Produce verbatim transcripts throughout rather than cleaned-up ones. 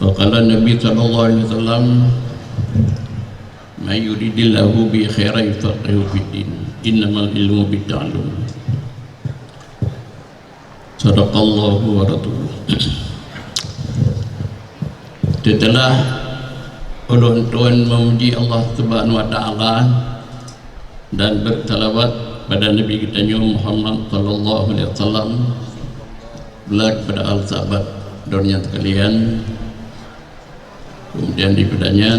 Wa qala Nabi sallallahu alaihi wasallam, "Man yuridillahu bihi khairan yufaqqihhu fid din. Innamal ilmu bit ta'allum." Sadaqallahu wa rasuluh. Setelah ulôn tuan memuji Allah Subhanahu wa Taala dan bersalawat pada Nabi kita nyoe Muhammad sallallahu alaihi wasallam, beulak pada al sahabat donya sekalian, kemudian di padanya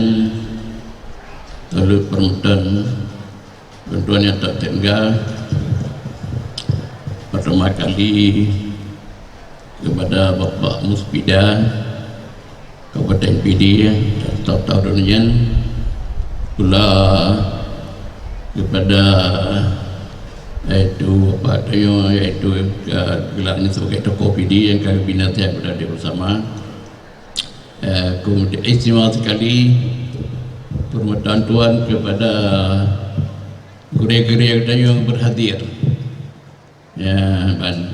lalu permutan Bantuan nyang tak tinggal, pertama kali kepada Bapak Muspida Kabupaten Pidie dan staf-staf donya, pula kepada, iaitu Bapak Toyo, iaitu, eh, gelarnya sebagai tokoh Pidie yang kami bina saya berada bersama. Eh, kemudian istimewa sekali permintaan Tuhan kepada gurée-gurée geutanyoe nyang berhadir. Ya, ban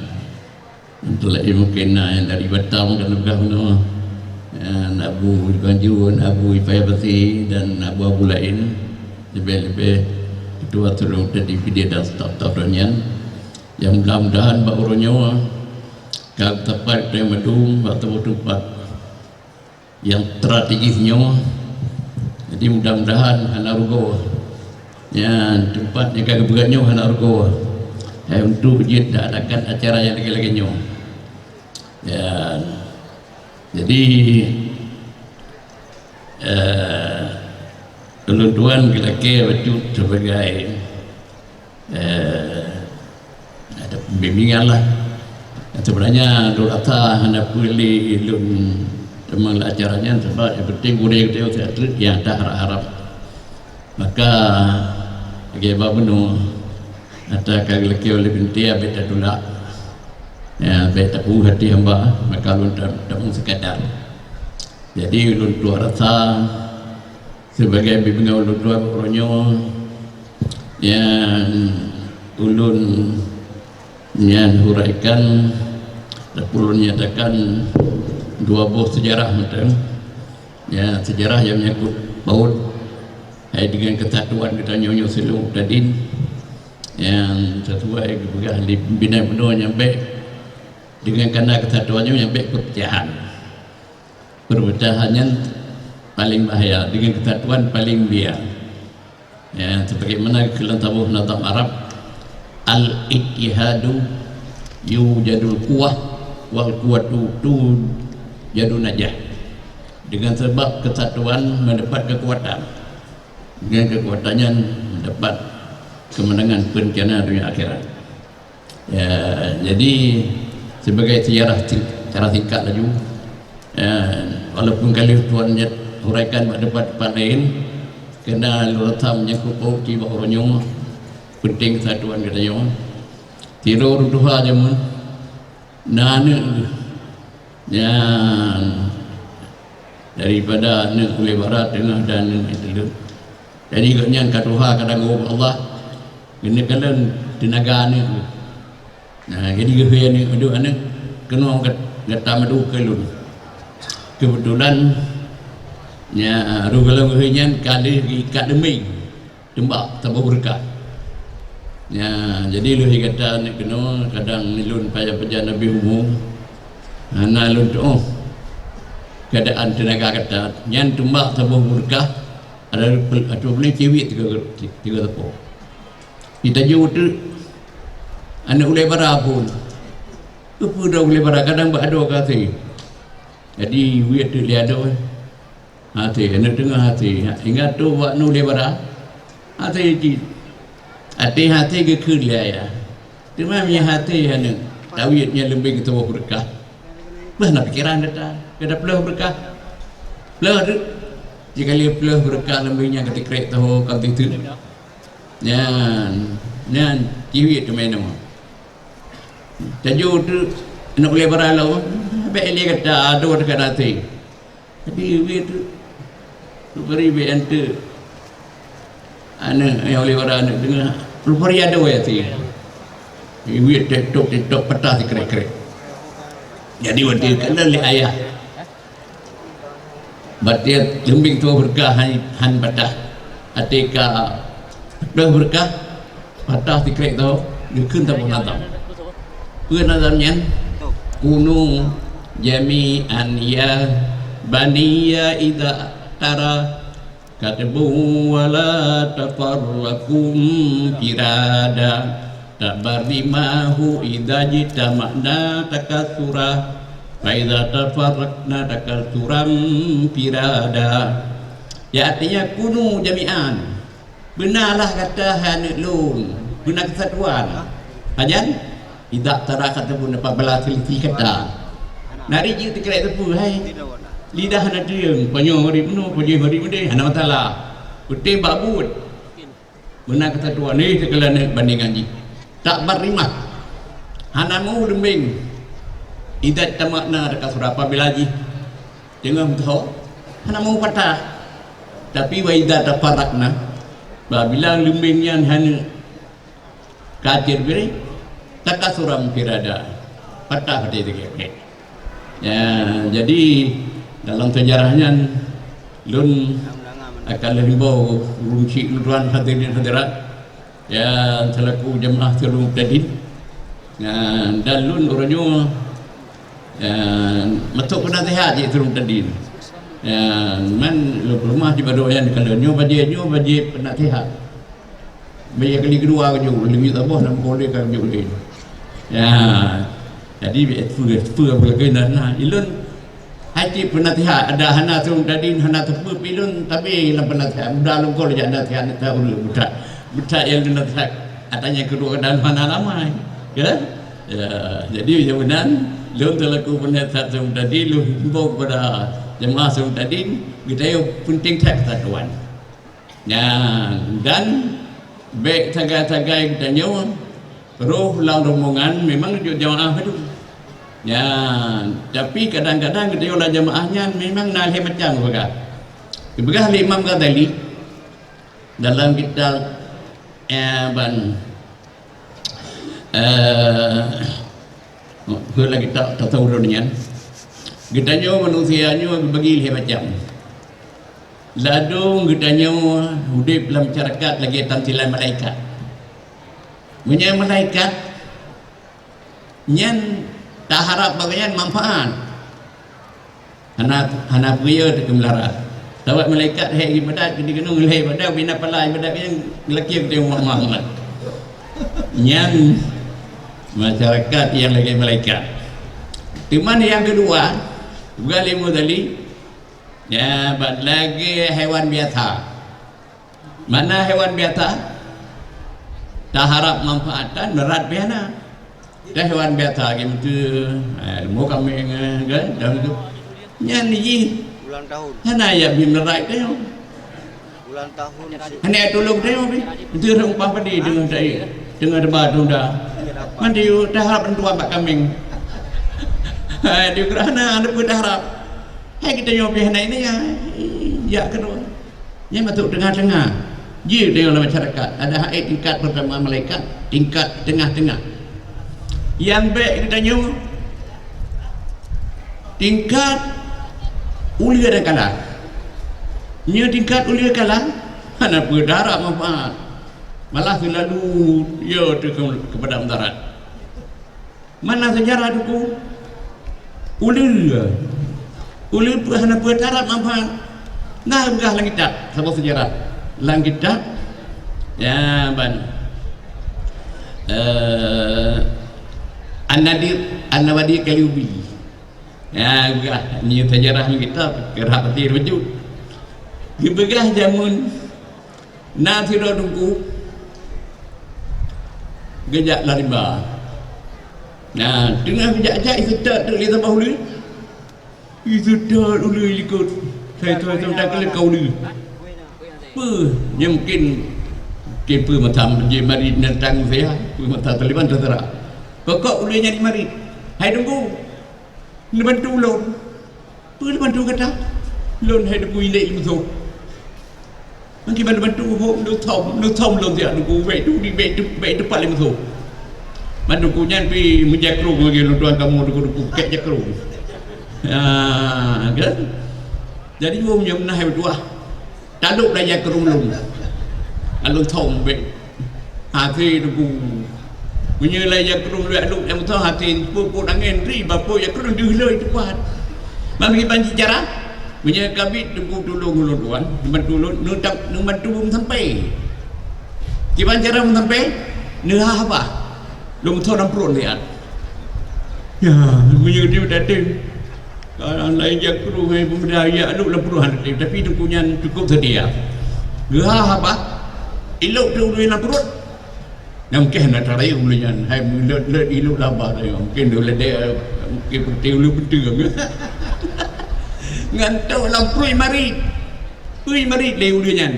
untuk lain mungkin na nyang dari Batam kan peugah bunoe. Ya, Abu Banjun, Abu Ipaya Basi dan Abu-abu lain. Lebih-lebih ketua seluruh tadi P D dan staf-staf nyan. Yang mudah-mudahan bak uroe nyoe ka tepat dan madum bak teumpat yang strategis nyoe. Jadi mudah-mudahan hana rugoe. Ya, teumpat nyang ka geupeugah nyoe hana rugoe. Hai untuk jeuet adakan acara nyang lagée-lagée nyoe. Ya. Jadi, eh, ulôn tuan geulakée bacut sebagai eh, ada pembimbingan lah. Sebenarnya lôn rasa hana peue lé lôn teuma lam acara nyan, sebab yang penting gurée geutanyoe that treuk nyang taharap-harap. Maka lagée bak bunoe, ata ka geulakée oleh binti, bék tatulak. Ya, bék tapeue hati hamba, maka lôn tam-, tamong sekadar. Jadi lôn tuan rasa sebagai bimbingan ulôn tuan uroe nyoe nyang ulôn nyan huraikan ataupun ulôn nyatakan dua boh sejarah mantong. Ya, sejarah yang menyangkut paut hai dengan kesatuan geutanyoe nyoe siluweue tadin, yang sesuai geupeugah lé pimpinan bunoe nyang bék dengan kana kesatuan nyoe nyang bék perpecahan. Perpecahan nyan paléng bahaya, dengan kesatuan paléng mulia. Ya, sebagaimana keulan saboh nazam Arab, "Al-ittihadu yujadul quwwah, wal quwwatu tujadu najah." Dengan sebab kesatuan mendapat kekuatan, dengan kekuatan nyan mendapat kemenangan peurencana dunia akhirat. Ya, jadi sebagai sejarah sing-, secara singkat laju, ya, walaupun ka lheueh tuan nyat huraikan bak teumpat-teumpat laén, keureuna lôn rasa menyangkut paut bak uroe nyoe, penting kesatuan geutanyoe. Sidroe ureuëng tuha jameun na aneuëk geuh. Nyan daripada aneuëk ulée bara teungoh dan aneuëk nyang teulheueh. Jadi gobnyan ka tuha ka tanggong bak Allah, geuneuk kalon teunaga aneuëk geuh. Nah, jadi geuhôi aneuëk, "Aduh aneuëk, keunoe gat-, gata madu keu lôn." Keubeutulan, nya, roh gohlom geuhôi nyan ka lheueh geuikat leumbeng. Teumbak saboh beureukat. Nya, jadi lheueh gata aneuëk keunoe, kadang lôn pajan-pajan leubeh umu, hana lôn tuoh keuadaan teunaga gata. Nyan teumbak saboh beureukat, ada pel-, atau boleh ciwit tiga, tiga teupok. Di Tanjong Uteuk, aneuëk ulée bara phon. Keupeue droe ulée bara, kadang bak adoe ka até. Jadi, wiet teuk lé adoe. Até, aneuëk teungoh até. Ingat tu bak nu lé bara. Até cit. Até, até geukheun lé ayah. Teuma meunyo até aneuëk, tawiet nyan leumbeng teuboh beureukat. Bah na pikeran gata, gata peuleueh beureukat. Peuleueh teuk. Jikali peuleueh beureukat leumbeng nyan ka tikrek teuho ka teuteuk. Nyan, nyan ciwit teumé nama. Tanjong Uteuk, aneuëk ulée bara lom, bék lé gata adoe teuka até. Jadi, wit tu, tu beri bek antu. Aneuk, nyang ulée bara aneuk teungoh, rupari adoe ya ti. Wit TikTok, TikTok patah sikrek-krek. Jadi, watée keunan lé ayah. Batet leumbeng tuha beureukat han, han patah. Até ka peuet beureukat, patah sikrek tho, geukheun saboh nazam. Peue nazam nyan? Kunu jami'an ya baniya idza tara katbu wa la tafarraqu firada. Tabarrimahu idza jitama'na takasura, fa idza tafarraqna takasuram firada. Ya, artinya kunu jami'an. Beunalah gata hai aneuk lôn, beuna keusatuan. Pajan? Idza tara katbu apabila seulisi kata. Nari jeuet teukrek teupeu hai. Lidah hana teuyeung, panyoe hari meunoe, panyoe hari meudeh, hana masalah. Peuting bak buet. Beuna keusatuan, eh, teukeulane bandingan jih. Tabarrimah. Hana meu leumbeng. Idza tama'na takasura apabila jih teungoh meutuho, hana meu patah. Tapi wa idza tafarraqna, babila leumbeng nyan hana ka cit bri, takasuram firada, patah hati teukeue. Ya, jadi dalam sejarah nyan lôn akan lôn himbau gurunci lôn tuan hadirin hadirat, ya, selaku jemaah Sirul Mubtadin. Ya, dan lôn uroe nyoe, ya, masuk peunasihat di Sirul Mubtadin. Ya, man lôn peulumah di baroe nyan, kalau nyoe bajée, nyoe bajée peunasihat. Bajée kali keudua keujok, leumiek saboh lam boleh ka keujok lé. Ya. Jadi, peue, peue apa lagée na, na. Ilôn hai cit peunasihat, ada hana Sirul Mubtadin, hana teupeu pi lôn, tapi lam peunasihat. Muda lôn kon jak nasihat, nasihat ureueng buta. Buta nyang lôn nasihat, ata nyang keudua kadang hana ramai. Ya? Ya, jadi nyang meunan, lôn selaku peunasihat Sirul Mubtadin, lôn himbau kepada jemaah Sirul Mubtadin, geutanyoe penting that keusatuan. Nyan, dan bék sagai-sagai geutanyoe roh lam rombongan memang jeuet jamaah padum. Nyan, tapi kadang-kadang geutanyoe lam jamaah nyan memang na lhée macam geupeugah. Geupeugah lé Imam Ghazali dalam kitab, eh, ban Eh, peue lagée ta-, tasawuf nyan. Geutanyoe manusia nyoe geubagi lhée macam. Ladôm geutanyoe udeb lam masyarakat lagée tamsilan malaikat. Meunyoe malaikat, nyan taharab bak nyan manfaat. Hana, hana peue teukeumeulara. Sabab malaikat hai ibadat, keuneuk ngon hai ibadat, bina pala ibadat nyan geulakée teuh Muhammad. Nyan masyarakat nyang lagée malaikat. Teuma nyang keudua, bukan lé Muzali, ya, lagée hewan biasa. Mana hewan biasa? Taharab manfaatan, meurat pih hana. Dah hewan biasa lagée meuteu, eh, leumô kaméng, eh, kan? Dah tu. Nyan jih. Ulang tahun. Hana ya bi meurat teuh. Ulang tahun. Hana ya tulông teuh bi. Meuteu rhung paih padé teungoh tai, teungoh teuba tunda. Man diu taharab bantuan bak kaméng. Hai, diu hana, hana peue taharab. Hai, geutanyoe pih hana ini ya. Ya keudua. Nyan masuk teungoh-teungoh. Jih tengok lam masyarakat. Ada hai tingkat pertama malaikat, tingkat tengah-tengah. Nyang bék geutanyoe tingkat uleue dan kalah. Nyoe tingkat uleue kalah, hana peue taharab manfaat. Malah seulalu, ya, teuh keu-, keupada mudarat. Mana sejarah Teungku? Uleue. Uleue peue hana peue taharab manfaat. Nah, peugah lam kitab, saboh sejarah. Lam kitab, ya, ban, eh, An-Nadir, An-Nawadir Kalyubi. Ya, peugah, ni sejarah lam kitab, keurah pati rujuk. Geupeugah jameun Na sidroe teungku geujak lam rimba. Na, teungoh geujak-jak, iseutôt teuk lé saboh uleue. Iseutôt uleue likot. Sai-sai seumeutan keu leuka uleue. Peue? Nyan mungkin, mungkin peue masa jimarit nyan tang saya, peue masa taliban terserah. Pokok uleue nyan jimarit. Hai teungku, neubantu ulôn. Peue neubantu gata? Lôn hai teungku ilek leumoso. Mungkin ban neubantu hom, neuthom, neuthom lôn siat teungku, bék tu, bék tu, bék teupat leumoso. Ban teungku nyan pi meujakrong lagée lôn tuan kamoe teungku-teungku kek jakrong. Ya, kan? Jadi, wong nyang meunan hai meutuah, talok laju keu lôn. Lalu thom bèk. Hase teungku. Meunyoe laju keu lôn lôn lôn nyang meutuah hase, peue-peue angèn ri bapôi nyang keu lôn deuh lôn teupat. Ban kiban cara, meunyoe ka bit teungku tulông ulôn tuan, neubantu lôn, neutam-, neubantu beumeuseumpèe. Kiban cara beumeuseumpèe, neuhah haba. Lôn meutuah lam pruet lé at. Ya, meunyoe di datem. Kalau laén jak kruh hai peumuda, jak lôn lam pruet hana tém, tapi teungku nyan cukup seutia. Geuhah haba, ilok teuh ulèe lam pruet. Nyang mungken hana tarayeuk ulèe nyan, hai meulot-lot ilok laba teuh, mungken ulèe dek, mungken peuté ulèe beuteueng. Ngon tok lam pruet marit. Pruet marit lé ulèe nyan.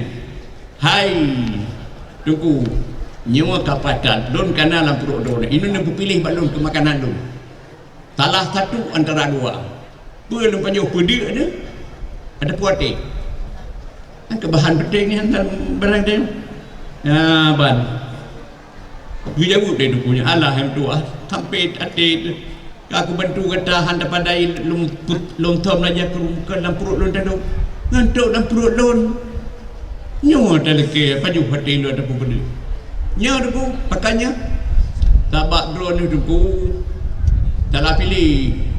Hai teungku, nyoe ka pakat lôn kana lam pruet droeneuh. Inong neupeupiléh bak lôn keu makanan lôn. Salah satu antara dua. Peue lôn pajoh, peudeuk nyoe atawa até? Nyan keuh bahan peunteng nyan lam barang teuh. Nyan ban. Geujaweueb lé teungku nyan, "Alah, hai meutuah, sampoe até teuh. Ka kubantu gata hana padai lôn put-, lôn thom laju keu lam pruet lôn tanoh. Ngon tok lam pruet lôn." Nyoe talakèe pajoh até lôn atawa peudeuk. Nyoe teungku, pakon nyoe. Sabab droeneuh teungku salah piléh.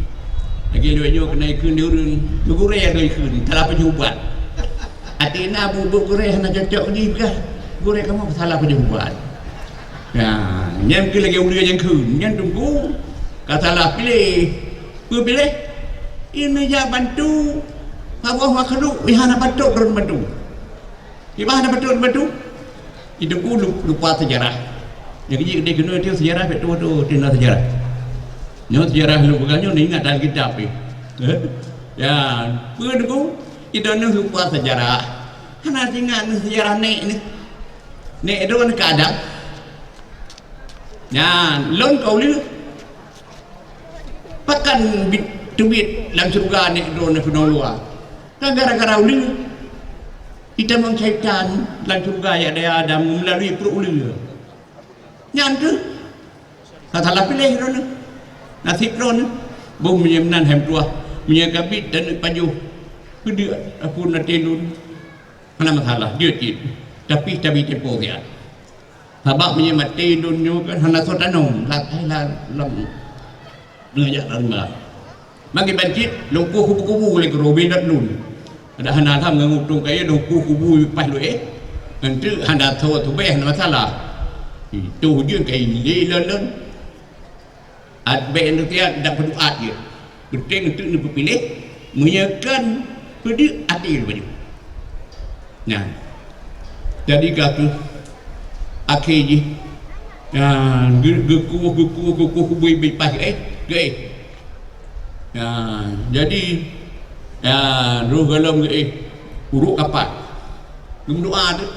Lagèe lôn nyoe keuneuk ikheun di ureueng, geugurèe lôn ikheun, salah pajoh ubat. Até na buet-buet gurèe hana cocok di peugah. Gurèe kamoe salah pajoh ubat. Nah, nyan keuh lagèe ulèe nyang kheun, nyan teungku ka salah piléh. Peue piléh? Imeujak bantu saboh makhluk nyang hana patôt droeneuh bantu. Kiban hana patôt bantu? Itu ku lu-, lupa sejarah. Nyang jih keudéh keunoe tu sejarah, bèk tuwo-tuwo tinggai sejarah. Nyoe sejarah lôn peugah nyoe ingat dalam kitab pih. Eh? Ya, peue teungku? Itu neuh lupa sejarah. Hana ingat neuh sejarah nèk neuh. Nèk droeneuh ka Adam. Nyan, lôn ka ulèe. Pakon bit-, teubiet lam syeuruga nèk droeneuh keunoe luwa? Kan gara-gara ulèe. Itamong syaitan lam syeuruga ya daya Adam meulalui pruet ulèe. Nyan keuh ka salah piléh droeneuh. Naseb droeneuh. Boh meunyoe meunan hai meutuah, meunyoe ka bit dan pajoh peudeuk apui até lôn. Hana masalah, jeuet cit. Tapi tabi tempo siat. Sabab meunyoe maté lôn nyoe kan hana soe tanom, lam, lam deungon jak lam. Mangke ban cit lôn kueh kubu-kubu lé keudroe bidot lôn. Ada hana tham ngon utông kayèe lôn kueh kubu paih lôn éh. Enteuk hana soe tubèe hana masalah. Itu ujeuen kayèe lé lôn-lôn. At bèk neutia dan peuduat jeuet. Peunteng teuk neupeupiléh, meunyoe kon peudeuk até laju. Nah, jadi ka keuh akhé jih, nah, geu-, geukueh, geukueh, geukueh kubui bit paih geuéh, geuéh. Nah, jadi, nah, roh golom geuéh, urôk kapat. Geumeudoa teuk.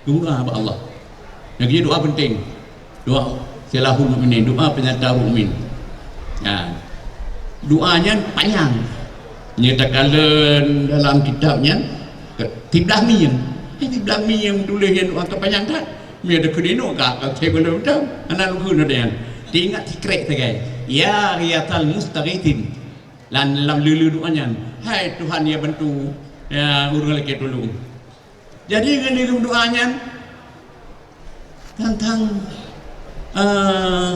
Doa bak Allah. Nyang keu doa penting. Doa silahul mukminin, doa penyata mukmin. Ha. Doa nyan panyang. Nyoe takalon dalam kitab nyan, siblah miyuem. Eh, siblah miyuem tuléh nyan doa ka panyang that. Miyuem ada keunoe ka, ka saya belum tahu. Hana lukun ada nyan. Teuingat sikrek sagai. Ya ghiyathal mustaghitsin. Lam, lam lulu doa nyan. Hai Tuhan ya bantu, ya ureueng lakèe tulông. Jadi, ngon lagèe meudoa nyan, tang-tang, eh,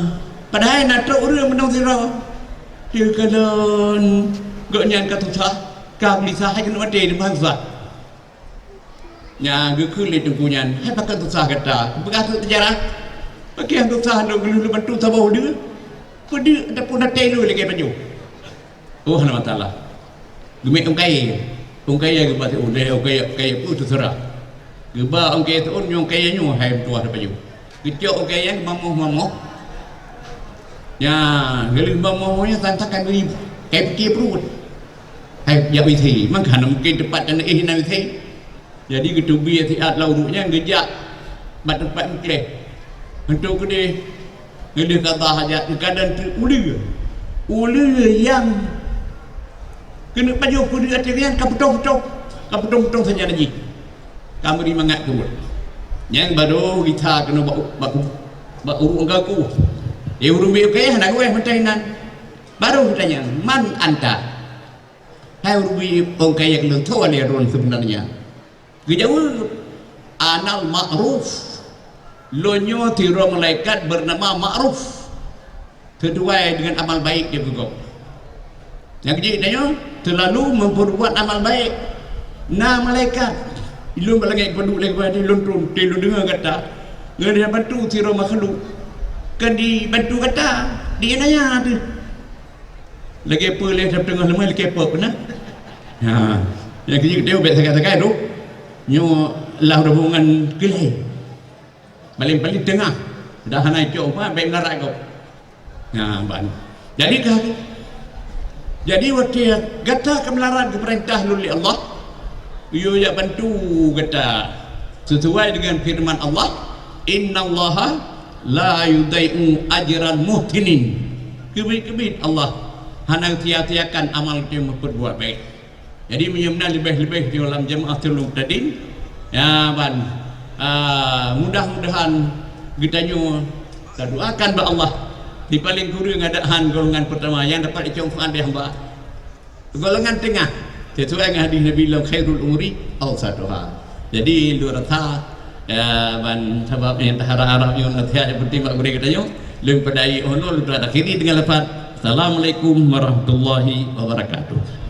padahai na trok ureueng meunong sidroe, teukalon gobnyan ka susah, ka geulisah, hai keuneuk maté, teuma susah. Nyan geukheun lé teungku nyan, "Hai pakon susah gata?" Peugah sejarah, "Pakon susah lôn geulheueh lôn bantu saboh ulèe? Peudeuk ataupun até lôn lagèe pajoh?" Oh, hana masalah. Geumiet ôn kayèe. Ôn kayèe geuba siôn, ôn kayèe, ôn kayèe peue teuseurah. Geuba ôn kayèe siôn, nyoe ôn kayèe nyoe hai meutuah tapajoh. Geucok ôn kayèe nyan geumamoh-mamoh. Nyan, geulheueh mamoh nyan sang-sang ka geuié, ka geuié pruet. Hai jak WC, mangka hana mungken teumpat nyang éh na WC. Jadi geuteubiet siat lam uruek nyan geujak bak teumpat meukleh. Hantom keudeh, geulheueh kaba hajat, geukadan teuk ulèe. Ulèe nyang keuneuk pajoh peue di ateueh nyan ka putôh-putôh, ka putôh-putôh sajan jih. Ka meuri mangat pruet. Nyan barô gisa keunoe bak, bak, bak uruek gaki. Di ureueng biet kayèe hana geuwèh mantong inan. Barô geutanyong, "Man anta?" Hai rubi ong kayek lôn tho lé ron sebenarnya. Geujaweueb, "Anal Ma'ruf." Lôn nyoe sidroe malaikat beunama Ma'ruf. Seusuai deungon amal baik dia geugob. Nyang jih tanyoe teulalu meupeurbuat amal baik. Na malaikat ilôn bak langét padub lé keubah lôn tron, lôn deungoe gata ngon bantu sidroe makhluk. Kon dibantu gata, di nanya teuh. Lagèe peue lé teungoh leumah lagèe peue peuna. Ha, nyang keu jih teuh bèk sagai-sagai tu. Nyoe lah rombongan keulai. Paling-paling teungoh, dah hana cok umpama bèk meudarat gob. Nah, ban. Jadi ka, jadi watèe gata ka meularat geupeurintah lôn lé Allah, yue jak bantu gata sesuai dengan firman Allah, "Innallaha la yudai'u ajral muhsinin." Keubiet-keubiet Allah hana sia-siakan amal nyang meupeurbuat baik. Jadi meunyoe meunan leubeh-leubeh di dalam jamaah tulung tadin, ya ban, ah, mudah-mudahan geutanyoe tadoakan bak Allah. Di paling kureueng ada han golongan pertama nyang dapat icong Quran di hamba. Golongan tengah sesuai dengan hadis Nabi, "Lam khairul umuri awsatuha." Jadi lôn rasa, ya ban, sabab nyang taharap-harap nyoe nasihat nyang penting bak gurèe geutanyoe, lôn padai oh lôn akhiri dengan lafaz, "Assalamualaikum warahmatullahi wabarakatuh."